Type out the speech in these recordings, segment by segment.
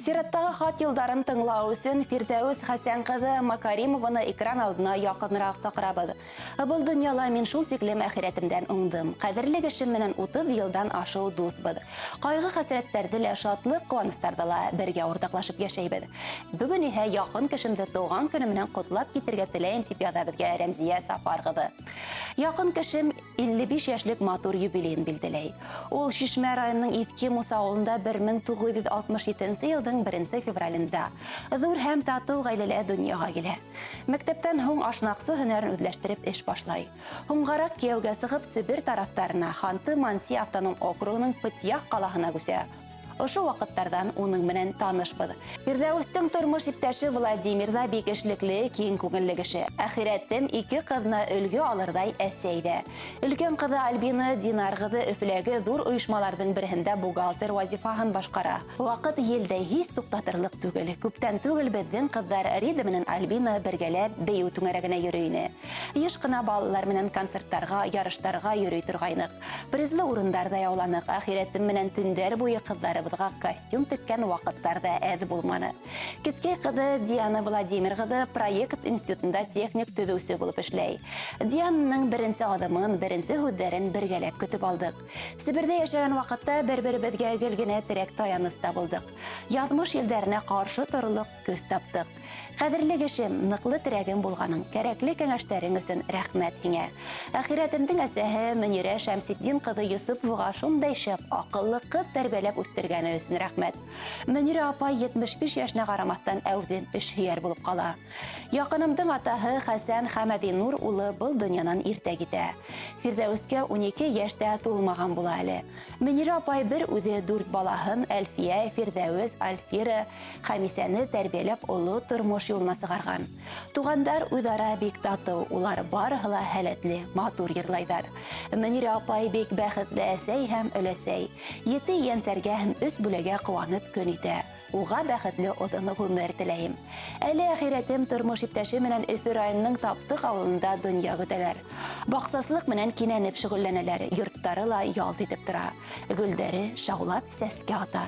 Сираттағы хат юлдарын тыңлау өсөн Фирҙәүес Хәсән ҡыҙы Макаримованы экран алдына яҡыныраҡ саҡырабыҙ. Был донъяла мин шул тиклем әхирәтемдән уңдым. Ҡәҙерле кешем менән 30 йылдан ашыу дуҫбыҙ. Ҡайғы-хәсрәттәрҙе лә, шатлыҡ-ҡыуаныстарҙы ла бергә уртаҡлашып йәшәйбеҙ. Бөгөн иһә яҡын кешемде тыуған көнө менән ҡотлап китергә теләйем, тип яҙа беҙгә Рәмзиә Сафар ҡыҙы. Яҡын кешем 55 йәшлек матур юбилейын билдәләй. Ул Шишмә районының Иҫке Муса авылында 1967 йылдың 1 февралендә ҙур һәм татыу ғаиләлә донъяға килә. Мәктәптән һуң ашнаҡсы һөнәрен үҙләштереп эш башлай. Һуңғараҡ кияүгә сығып Себер тарафтарына Ханты-Манси автоном округының Пытьях ҡалаһына күсә. Ошо ваҡыттарҙан уның менән танышбыҙ. Фирҙәүестең тормош иптәше Владимир ҙа бик эшлекле, киң күңелле кеше. Әхирәтем ике ҡыҙына өлгө алырҙай әсәй ҙә. Өлкән ҡыҙы Альбина Динар ҡыҙы Өфөләге ҙур ойошмаларҙың береһендә бухгалтер вазифаһын башҡара. Ваҡыт елдәй, һис туҡтатырлыҡ түгел. Күптән түгел беҙҙең ҡыҙҙар Рида менән Альбина бергәләп бейеү түңәрәгенә йөрөй ине. Йыш ҡына балалар менән концерттарға, ярыштарға йөрөй торғайныҡ. Призлы урындар ҙа яуланыҡ. Әхирәтем менән төндәр буйы ҡыҙҙарыбыҙға костюм теккән ваҡыттар ҙа әҙ булманы. Кескәй ҡыҙы Диана Владимир ҡыҙы проект институтында техник төҙөүсе булып эшләй. Диананың беренсе аҙымын, беренсе һүҙҙәрен бергәләп көтөп алдыҡ. Себерҙә йәшәгән ваҡытта бер-беребеҙгә гел генә терәк-таяныс та булдыҡ. Яҙмыш елдәренә ҡаршы торорлоҡ көс таптыҡ. Ҡәҙерле кешем, ныҡлы терәгем булғаның, кәрәкле кәңәштәрең өсөн рәхмәт һиңә. Әхирәтемдең әсәһе Мөнирә Шәмсетдин ҡыҙы Йосоповаға шундай шәп, аҡыллы ҡыҙ тәрбиәләп үҫтергәне өсөн рәхмәт. Мөнирә апай 75 йәшенә ҡарамаҫтан әүҙем, эшһөйәр булып ҡала. Яҡынымдың атаһы Хәсән Хәмәҙинур улы был донъянан иртә китә. Фирҙәүескә 12 йәш тә тулмаған була әле. Мөнирә апай бер үҙе дүрт балаһын, Әлфиә, Фирҙәүес, Альфира, Хәмисәне тәрбиәләп оло тормош юлына сығарған. Туғандар үҙ-ара бик татыу, улар барыһы ла һәләтле, матур йырлайҙар. Мөнирә апай бик бәхетле әсәй һәм өләсәй. Ете ейәнсәргә һәм өс бүләгә ҡыуанып көн итә. Уға бәхетле оҙон ғүмер теләйем. Әле әхирәтем тормош иптәше менән Өфө районының Таптыҡ авылында донъя көтәләр. Баҡсасылыҡ менән кинәнеп шөгыльләнәләр, йорттары ла ялт итеп тора. Гөлдәре шаулап сәскә ата.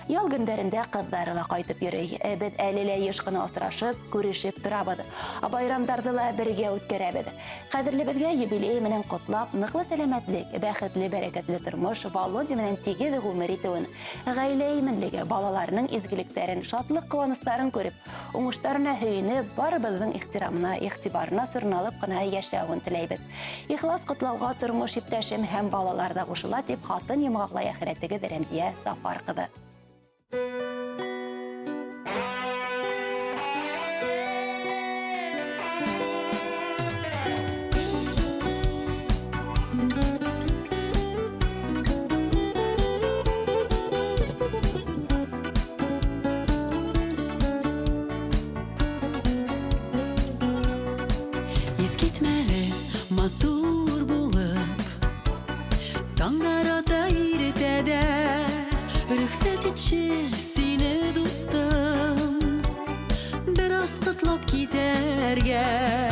Ял көндәрендә ҡыҙҙары ла ҡайтып йөрөй. Ә беҙ әле лә еш ҡына осрашып, күрешеп торабыҙ. Байрамдарҙы ла бергә үткәрәбеҙ. Ҡәҙерлебеҙгә юбилей менән ҡотлап, ныҡлы сәләмәтлек, бәхетле, бәрәкәтле тормош, Володя менән тигеҙ ғүмер итеүен, гаилә именлеге, балаларының изгелектәрен, шатлык-ҡыуаныстарын күреп, уңыштарына һөйөнөп, барыбыҙҙың ихтирамына, игътибарына сорналып ҡына йәшәүен теләйбеҙ. Ихлас ҡотлауға тормош иптәшем һәм балалар ҙа ҡушыла, тип хатын йомғаҡлай әхирәтегеҙ Рәмзиә Сафар ҡыҙы. Искитмәле матур булып Таңнар ата иртәдә Рөхсәт итче сине, дустым Бераз котлап китәргә.